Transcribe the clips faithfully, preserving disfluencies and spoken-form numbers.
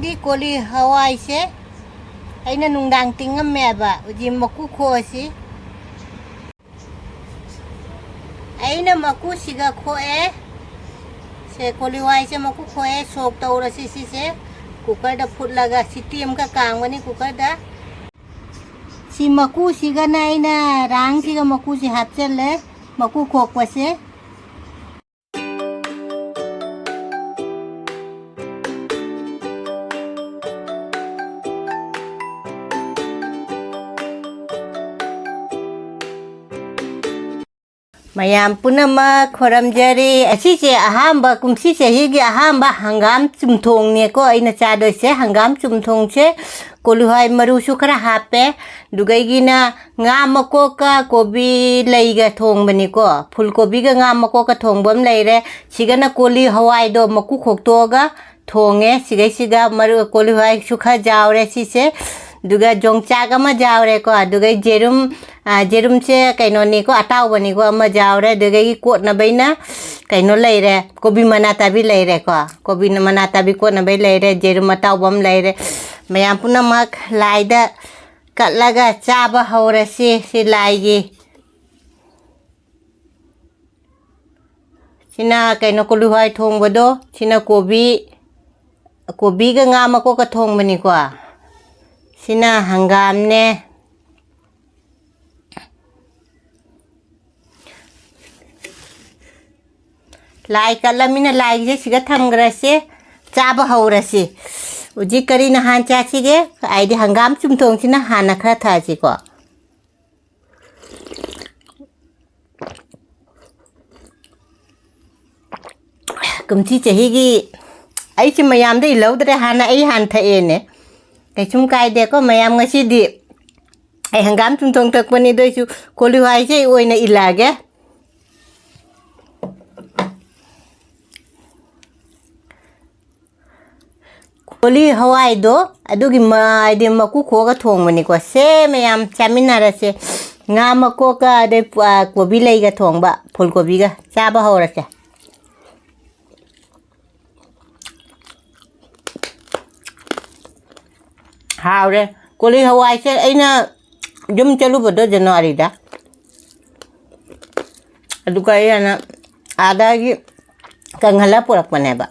ꯗꯤ ꯀꯣꯂꯤ ꯍꯋꯥꯏꯁꯦ ꯑꯩꯅ ꯅꯨꯡꯗꯥꯡ ꯇꯤꯡꯉꯝꯃꯦꯕ꯫ ꯍꯧꯖꯤꯛ ꯃꯀꯨ ꯈꯣꯛꯑꯁꯤ꯫ ꯑꯩꯅ ꯃꯀꯨꯁꯤꯒ ꯈꯣꯛꯑꯦ꯫ ꯁꯦ, ꯀꯣꯂꯤ ꯍꯋꯥꯏꯁꯦ ꯃꯀꯨ ꯈꯣꯛꯑꯦ꯫ ꯁꯣꯛ ꯇꯧꯔꯁꯤ ꯁꯤꯁꯦ꯫ ꯀꯨꯀꯔꯗ ꯐꯨꯠꯂꯒ ꯁꯤꯇꯤ ꯑꯃꯈꯛ ꯀꯥꯝꯒꯅꯤ ꯀꯨꯀꯔꯗ꯫ ꯁꯤ ꯃꯀꯨꯁꯤꯒꯅ ꯑꯩꯅ ꯔꯥꯡꯁꯤꯒ ꯃꯀꯨꯁꯤ ꯍꯥꯞꯆꯜꯂꯦ꯫ ꯃꯀꯨ ꯈꯣꯛꯄꯁꯦ꯫ ꯃꯌꯥꯝ ꯄꯨꯝꯅꯃꯛ ꯈꯣꯏꯔꯝꯖꯔꯤ꯫ ꯑꯁꯤꯁꯦ ꯑꯍꯥꯝꯕ, ꯀꯨꯝꯁꯤ ꯆꯍꯤꯒꯤ ꯑꯍꯥꯝꯕ ꯍꯪꯒꯥꯝ ꯆꯨꯝꯊꯣꯡꯅꯦꯀꯣ ꯑꯩꯅ ꯆꯥꯗꯣꯏꯁꯦ꯫ ꯍꯪꯒꯥꯝ ꯆꯨꯝꯊꯣꯡꯁꯦ ꯀꯣꯂꯨꯍꯋꯥꯏ ꯃꯔꯨꯁꯨ ꯈꯔ ꯍꯥꯞꯄꯦ, ꯑꯗꯨꯒꯩꯒꯤꯅ ꯉꯥ ꯃꯀꯣꯛꯀ ꯀꯣꯕꯤ ꯂꯩꯒ ꯊꯣꯡꯕꯅꯤꯀꯣ꯫ ꯐꯨꯜ ꯀꯣꯕꯤꯒ ꯉꯥ ꯃꯀꯣꯛꯀ ꯊꯣꯡꯕ ꯑꯃ ꯂꯩꯔꯦ꯫ ꯁꯤꯒꯅ ꯀꯣꯂꯤ ꯍꯋꯥꯏꯗꯣ ꯃꯀꯨ ꯈꯣꯛꯇꯣꯛꯑꯒ ꯊꯣꯡꯉꯦ꯫ ꯁꯤꯒꯩꯁꯤꯒ ꯃꯔꯨ, ꯀꯣꯂꯤ ꯍꯋꯥꯏꯁꯨ ꯈꯔ ꯌꯥꯎꯔꯦ ꯁꯤꯁꯦ꯫ ꯑꯗꯨꯒ ꯌꯣꯡꯆꯥꯛ ꯑꯃ ꯌꯥꯎꯔꯦꯀꯣ꯫ ꯑꯗꯨꯒ ꯌꯦꯔꯨꯝ, ꯑ, ꯌꯦꯔꯨꯝꯁꯦ ꯀꯩꯅꯣꯅꯤꯀꯣ, ꯑꯇꯥꯎꯕꯅꯤꯀꯣ, ꯑꯃ ꯌꯥꯎꯔꯦ꯫ ꯑꯗꯨꯗꯒꯤ ꯀꯣꯠꯅꯕꯩꯅ ꯀꯩꯅꯣ ꯂꯩꯔꯦ, ꯀꯣꯕꯤ ꯃꯅꯥ ꯇꯥꯕꯤ ꯂꯩꯔꯦꯀꯣ꯫ ꯀꯣꯕꯤ ꯃꯅꯥ ꯇꯥꯕꯤ ꯀꯣꯠꯅꯕꯩ ꯂꯩꯔꯦ, ꯌꯦꯔꯨꯝ ꯑꯇꯥꯎꯕ ꯑꯃ ꯂꯩꯔꯦ꯫ ꯃꯌꯥꯝ ꯄꯨꯝꯅꯃꯛ ꯂꯥꯏꯗ ꯀꯠꯂꯒ ꯆꯥꯕ ꯍꯧꯔꯁꯤ꯫ ꯁꯤ ꯂꯥꯏꯒꯤ꯫ ꯁꯤꯅ ꯀꯩꯅꯣ, ꯀꯣꯂꯨ ꯍꯋꯥꯏ ꯊꯣꯡꯕꯗꯣ꯫ ꯁꯤꯅ ꯀꯣꯕꯤ, ꯀꯣꯕꯤꯒ ꯉꯥ ꯃꯀꯣꯛꯀ ꯊꯣꯡꯕꯅꯤꯀꯣ꯫ ꯁꯤꯅ ꯍꯪꯒꯥꯝꯅꯦ꯫ ꯂꯥꯏ ꯀꯠꯂꯃꯤꯅ ꯂꯥꯏꯒꯤꯁꯦ ꯁꯤꯒ ꯊꯝꯈ꯭ꯔꯁꯦ꯫ ꯆꯥꯕ ꯍꯧꯔꯁꯤ꯫ ꯍꯧꯖꯤꯛ ꯀꯔꯤꯅ ꯍꯥꯟ ꯆꯥꯁꯤꯒꯦ? ꯍꯥꯏꯗꯤ ꯍꯪꯒꯥꯝ ꯆꯨꯝꯊꯣꯡꯁꯤꯅ ꯍꯥꯟꯅ ꯈꯔ ꯊꯛꯑꯁꯤꯀꯣ꯫ ꯀꯨꯝꯁꯤ ꯆꯍꯤꯒꯤ ꯑꯩꯁꯦ ꯃꯌꯥꯝꯗꯩ ꯂꯧꯗ꯭ꯔꯦ, ꯍꯥꯟꯅ ꯑꯩ ꯍꯥꯟꯅ ꯊꯛꯑꯦꯅꯦ꯫ ꯀꯩꯁꯨꯝ ꯀꯥꯏꯗꯦꯀꯣ ꯃꯌꯥꯝ, ꯉꯁꯤꯗꯤ ꯑꯩ ꯍꯪꯒꯥꯝ ꯆꯨꯝꯊꯣꯡ ꯊꯛꯄꯅꯤ, ꯑꯗꯨ ꯑꯣꯏꯁꯨ ꯀꯣꯂꯨ ꯍꯋꯥꯏꯁꯦ ꯑꯩ ꯑꯣꯏꯅ ꯏꯜꯂꯛꯑꯒꯦ꯫ ꯀꯣꯂꯤ ꯍꯋꯥꯏꯗꯣ ꯑꯗꯨꯒꯤ ꯃ-, ꯍꯥꯏꯗꯤ ꯃꯀꯨ ꯈꯣꯛꯑꯒ ꯊꯣꯡꯕꯅꯤꯀꯣ꯫ ꯁꯦ ꯃꯌꯥꯝ ꯆꯥꯃꯤꯟꯅꯔꯁꯦ꯫ ꯉꯥ ꯃꯀꯣꯛꯀ ꯑꯗꯩ ꯄ-, ꯀꯣꯕꯤ ꯂꯩꯒ ꯊꯣꯡꯕ, ꯐꯨꯜ ꯀꯣꯕꯤꯒ꯫ ꯆꯥꯕ ꯍꯧꯔꯁꯦ꯫ ꯍꯥꯎꯔꯦ꯫ ꯀꯣꯂꯤ ꯍꯋꯥꯏꯁꯦ ꯑꯩꯅ ꯌꯨꯝ ꯆꯠꯂꯨꯕꯗꯣ ꯖꯅꯋꯥꯔꯤꯗ, ꯑꯗꯨꯒ ꯑꯩꯅ ꯑꯥꯗꯒꯤ ꯀꯪꯍꯜꯂ ꯄꯨꯔꯛꯄꯅꯦꯕ꯫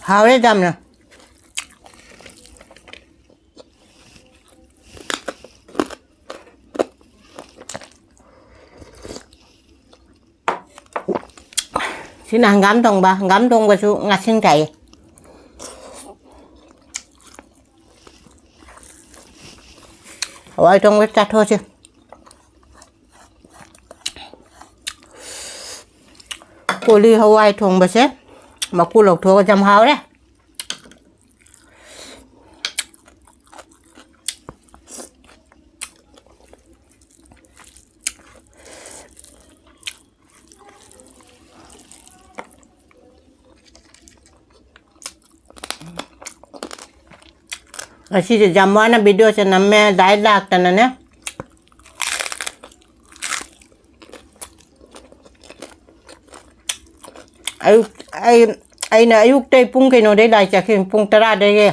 ꯍꯥꯎꯔꯦ ꯌꯥꯝꯅ꯫ ꯁꯤꯅ ꯍꯪꯒꯥꯝ ꯊꯣꯡꯕ꯫ ꯍꯪꯒꯥꯝ ꯊꯣꯡꯕꯁꯨ ꯉꯥꯁꯤꯡ ꯊꯥꯛꯏ꯫ ꯍꯋꯥꯏ ꯊꯣꯡꯕ ꯆꯥꯊꯣꯛꯑꯁꯤ꯫ ꯀꯣꯂꯤ ꯍꯋꯥꯏ ꯊꯣꯡꯕꯁꯦ ꯃꯀꯨ ꯂꯧꯊꯣꯛꯑꯒ ꯌꯥꯝ ꯍꯥꯎꯔꯦ꯫ ꯉꯁꯤꯁꯦ ꯌꯥꯝ ꯋꯥꯅ ꯚꯤꯗꯤꯑꯣꯁꯦ ꯅꯝꯃꯦ, ꯂꯥꯏꯠ ꯂꯥꯛꯇꯅꯅꯦ꯫ ꯑꯌꯨꯛ-, ꯑꯩ, ꯑꯩꯅ ꯑꯌꯨꯛꯇꯩ ꯄꯨꯡ ꯀꯩꯅꯣꯗꯩ ꯂꯥꯏ ꯆꯥꯛꯈꯤꯕꯅꯤ, ꯄꯨꯡ ꯇꯔꯥꯗꯒꯤ꯫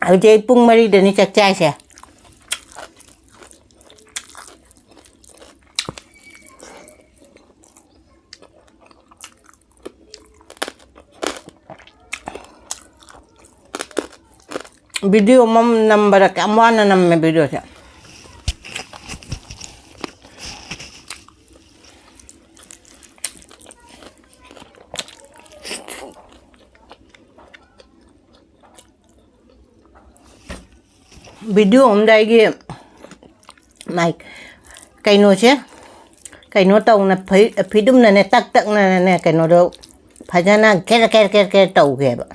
ꯍꯧꯖꯤꯛ ꯑꯩ ꯄꯨꯡ ꯃꯔꯤꯗꯅꯤ ꯆꯥꯛ ꯆꯥꯏꯁꯦ꯫ ꯚꯤꯗꯤꯑꯣ ꯑꯃ ꯅꯝꯕꯗ ꯀꯌꯥꯝ ꯋꯥꯅ ꯅꯝꯃꯦ ꯚꯤꯗꯤꯑꯣꯁꯦ꯫ ꯚꯤꯗꯤꯑꯣ ꯑꯝꯗ ꯑꯩꯒꯤ ꯃꯥꯏ ꯀꯩꯅꯣꯁꯦ ꯀꯩꯅꯣ ꯇꯧꯅ ꯐꯩ-, ꯐꯤꯗꯨꯝꯅꯅꯦ ꯇꯛ ꯇꯛꯅꯅꯦ ꯀꯩꯅꯣꯗꯣ ꯐꯖꯅ ꯀꯦꯔ ꯀꯦꯔ ꯀꯦꯔ ꯀꯦꯔ ꯇꯧꯒꯦꯕ꯫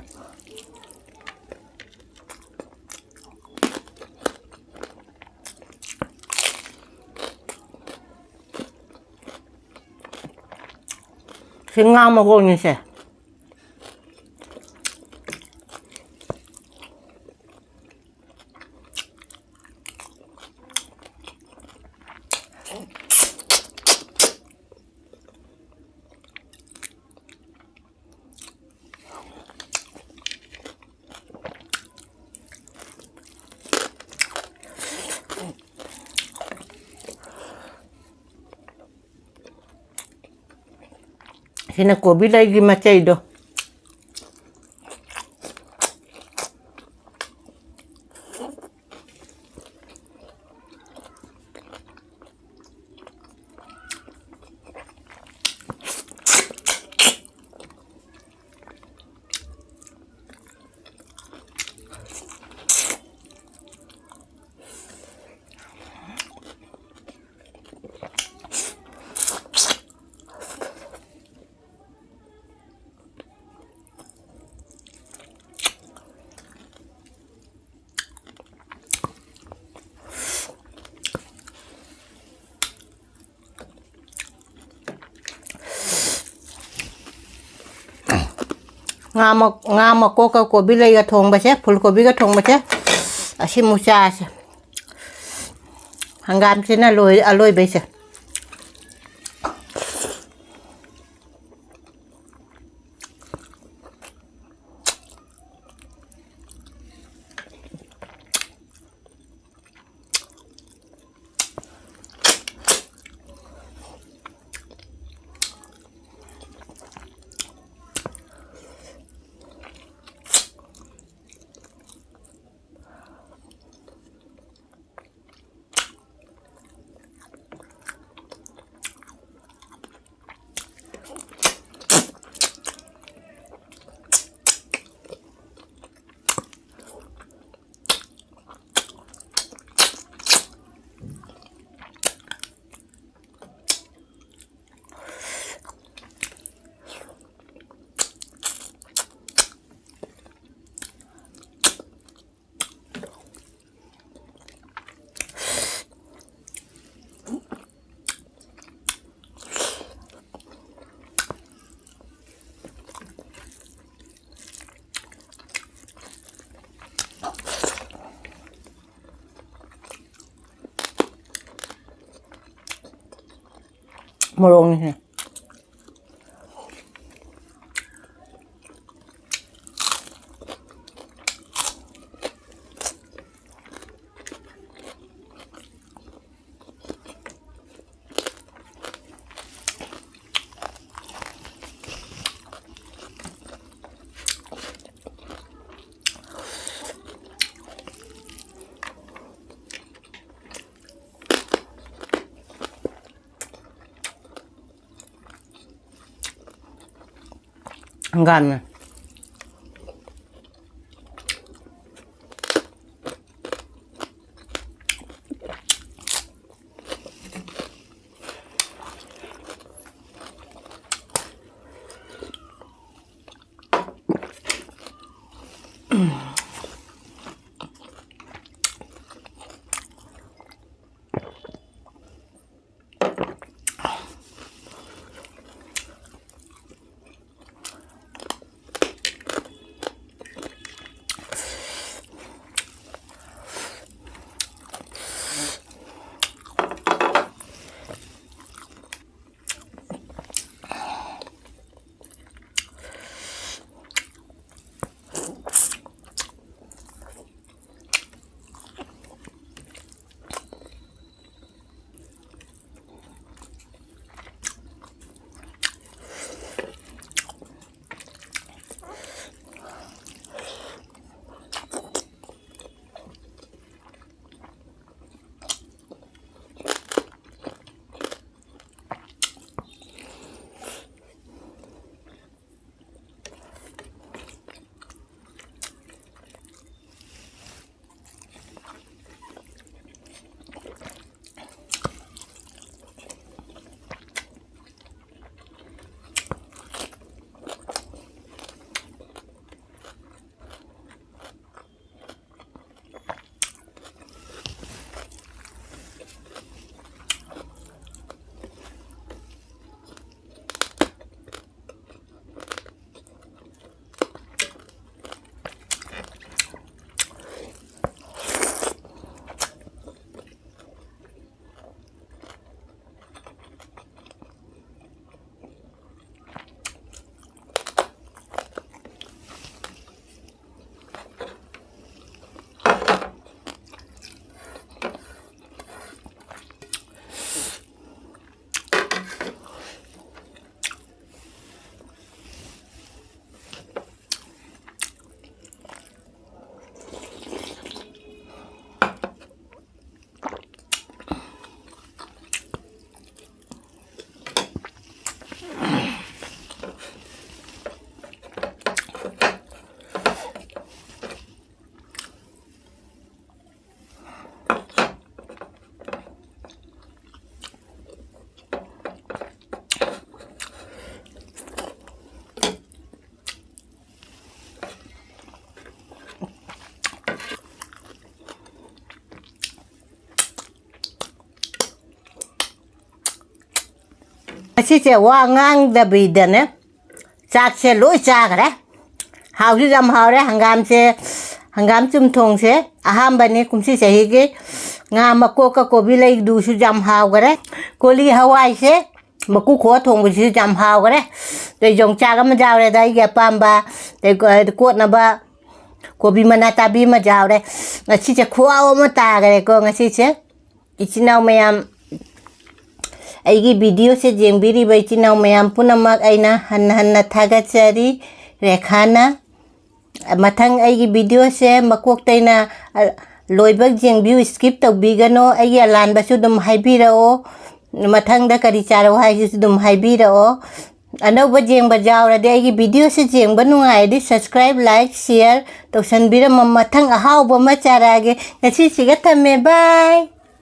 ꯁꯤ ꯉꯥ ꯃꯀꯣꯛꯅꯤꯁꯦ꯫ ꯁꯤꯅ ꯀꯣꯕꯤ ꯂꯩꯒꯤ ꯃꯆꯩꯗꯣ꯫ ꯉꯥ ꯃ-, ꯉꯥ ꯃꯀꯣꯛꯀ ꯀꯣꯕꯤ ꯂꯩꯒ ꯊꯣꯡꯕꯁꯦ, ꯐꯨꯜ ꯀꯣꯕꯤꯒ ꯊꯣꯡꯕꯁꯦ, ꯑꯁꯤꯃꯨꯛ ꯆꯥꯁꯦ꯫ ꯍꯪꯒꯥꯝꯁꯤꯅ ꯂꯣꯏ-, ꯑꯂꯣꯏꯕꯩꯁꯦ꯫ ꯃꯣꯔꯣꯛꯅꯤꯁꯦ꯫ ꯍꯪꯒꯥꯝꯅ꯫ ꯉꯁꯤꯁꯦ ꯋꯥ ꯉꯥꯡꯗꯕꯤꯗꯅꯦ ꯆꯥꯛꯁꯦ ꯂꯣꯏ ꯆꯥꯈ꯭ꯔꯦ꯫ ꯍꯥꯎꯁꯨ ꯌꯥꯝ ꯍꯥꯎꯔꯦ꯫ ꯍꯪꯒꯥꯝꯁꯦ, ꯍꯪꯒꯥꯝ ꯆꯨꯝꯊꯣꯡꯁꯦ ꯑꯍꯥꯝꯕꯅꯤ ꯀꯨꯝꯁꯤ ꯆꯍꯤꯒꯤ꯫ ꯉꯥ ꯃꯀꯣꯛꯀ ꯀꯣꯕꯤ ꯂꯩꯗꯨꯁꯨ ꯌꯥꯝ ꯍꯥꯎꯈꯔꯦ꯫ ꯀꯣꯂꯤ ꯍꯋꯥꯏꯁꯦ ꯃꯀꯨ ꯈꯣꯛꯑ ꯊꯣꯡꯕꯁꯤꯁꯨ ꯌꯥꯝ ꯍꯥꯎꯈꯔꯦ꯫ ꯑꯗꯩ ꯌꯣꯡꯆꯥꯛ ꯑꯃ ꯌꯥꯎꯔꯦꯗ ꯑꯩꯒꯤ ꯑꯄꯥꯝꯕ꯫ ꯑꯗꯩ ꯀꯣꯠꯅꯕ ꯀꯣꯕꯤ ꯃꯅꯥ ꯇꯥꯕꯤ ꯑꯃ ꯌꯥꯎꯔꯦ꯫ ꯉꯁꯤꯁꯦ ꯈꯨꯍꯥꯎ ꯑꯃ ꯇꯥꯈꯔꯦꯀꯣ ꯉꯁꯤꯁꯦ꯫ ꯏꯆꯤꯟ ꯏꯅꯥꯎ ꯃꯌꯥꯝ, ꯑꯩꯒꯤ ꯚꯤꯗꯤꯑꯣꯁꯦ ꯌꯦꯡꯕꯤꯔꯤꯕ ꯏꯆꯤꯟ ꯏꯅꯥꯎ ꯃꯌꯥꯝ ꯄꯨꯝꯅꯃꯛ ꯑꯩꯅ ꯍꯟꯅ ꯍꯟꯅ ꯊꯥꯒꯠꯆꯔꯤ꯫ ꯔꯦꯈꯥꯅ ꯃꯊꯪ ꯑꯩꯒꯤ ꯚꯤꯗꯤꯑꯣꯁꯦ ꯃꯀꯣꯛꯇꯩꯅ, ꯑ, ꯂꯣꯏꯕ ꯌꯦꯡꯕꯤꯌꯨ, skip ꯇꯧꯕꯤꯒꯅꯣ꯫ ꯑꯩꯒꯤ ꯑꯂꯥꯟꯕꯁꯨ ꯑꯗꯨꯝ ꯍꯥꯏꯕꯤꯔꯛꯑꯣ꯫ ꯃꯊꯪꯗ ꯀꯔꯤ ꯆꯥꯔꯛꯑꯣ ꯍꯥꯏꯁꯤꯁꯨ ꯑꯗꯨꯝ ꯍꯥꯏꯕꯤꯔꯛꯑꯣ꯫ ꯑꯅꯧꯕ ꯌꯦꯡꯕ ꯌꯥꯎꯔꯗꯤ, ꯑꯩꯒꯤ ꯚꯤꯗꯤꯑꯣꯁꯦ ꯌꯦꯡꯕ ꯅꯨꯡꯉꯥꯏꯔꯗꯤ subscribe, like, share ꯇꯧꯁꯟꯕꯤꯔꯝꯃꯣ꯫ ꯃꯊꯪ ꯑꯍꯥꯎꯕ ꯑꯃ ꯆꯥꯔꯛꯑꯒꯦ꯫ ꯉꯁꯤꯁꯤꯒ ꯊꯝꯃꯦ꯫ Bye꯫